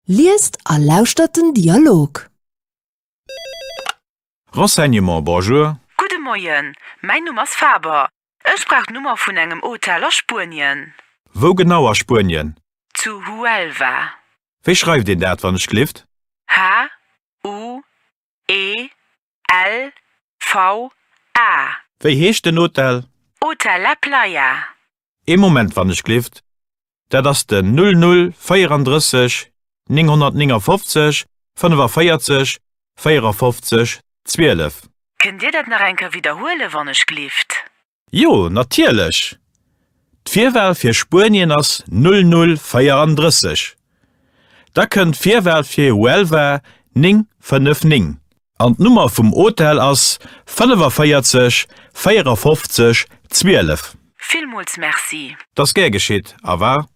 Liest a lauschtert den Dialog. Renseignements, Bonjour. Gudde Moien, mäin Numm ass Faber. Ech brauch d'Nummer vun engem Hotel a Spuenien. Wou genau a Spuenien? Zu Huelva. Wéi schreift een dat, wann ech glift? H U E L V A. Wéi heescht den Hotel? Hotel La Playa. Ee Moment, wann ech glift. Dat ass den 00 34 959 45 54 12. Kënnt Dir dat nach eng Kéier widderhuelen, wann ech glift? Jo, natierlech! D'Virwal fir Spuenien ass 00 34. Da kënnt d'Virwal fir Huelva 959. An d'Nummer vum Hotel ass 45 54 12. Villmools Merci. 't ass gär geschitt. A war.